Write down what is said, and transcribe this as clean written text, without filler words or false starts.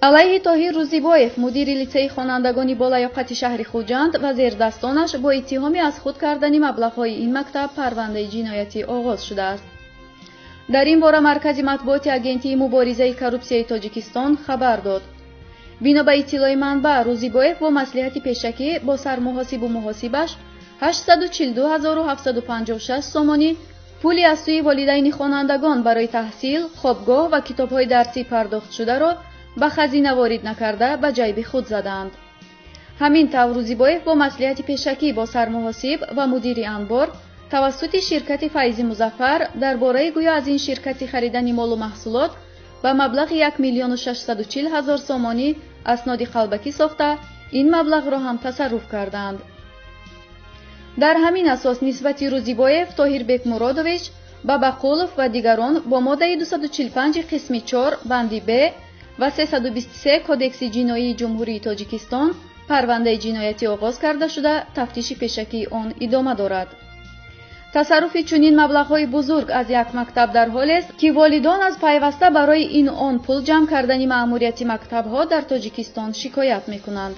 Алайҳи Тоҳир Рӯзибоев, мудири литсейи хонандагони болаёқати шаҳри Хуҷанд, ва зердастонаш бо иттиҳоми аз худ кардани маблағҳои ин мактаб парвандаи ҷиноятӣ оғоз шудааст. Дар ин бора маркази матбуоти Агентии муборизаи коррупсияи Тоҷикистон хабар дод. Бино ба иттилои манбаъ, Рӯзибоев бо маслиҳати пешакӣ бо сармуҳосибу муҳосибаш 842 756 сомонӣ пули аз сӯи волидайни хонандагон барои таҳсил, хобгоҳ ва китобҳои дарсӣ пардохтшударо ба хазина ворид накарда, ба ҷайби худ задаанд. Ҳамин тавр, Рӯзибоев бо маслиҳати пешакӣ бо сармуҳосиб ва мудири анбор тавассути ширкати Файзи Музаффар дар бораи гӯё аз ин ширкати харидани молу маҳсулот ба маблағи 1 миллиону 640 ҳазор сомонӣ асноди қалбакӣ сохта, ин маблағро ҳам тасарруф кардаанд. Дар ҳамин асос нисбати Рӯзибоев Тоҳирбек Муродович, Бабақулов ва дигарон бо моддаи 245 қисми 4 банди б ва 323 Кодекси ҷиноии Ҷумҳурии Тоҷикистон парвандаи ҷиноятӣ оғоз карда шуда, тафтиши пешакии он идома дорад. Тасарруфи чунин маблағҳои бузург аз як мактаб дар ҳолест, ки волидон аз пайваста барои ин он пул ҷамъ кардани маъмурияти мактабҳо дар Тоҷикистон шикоят мекунанд.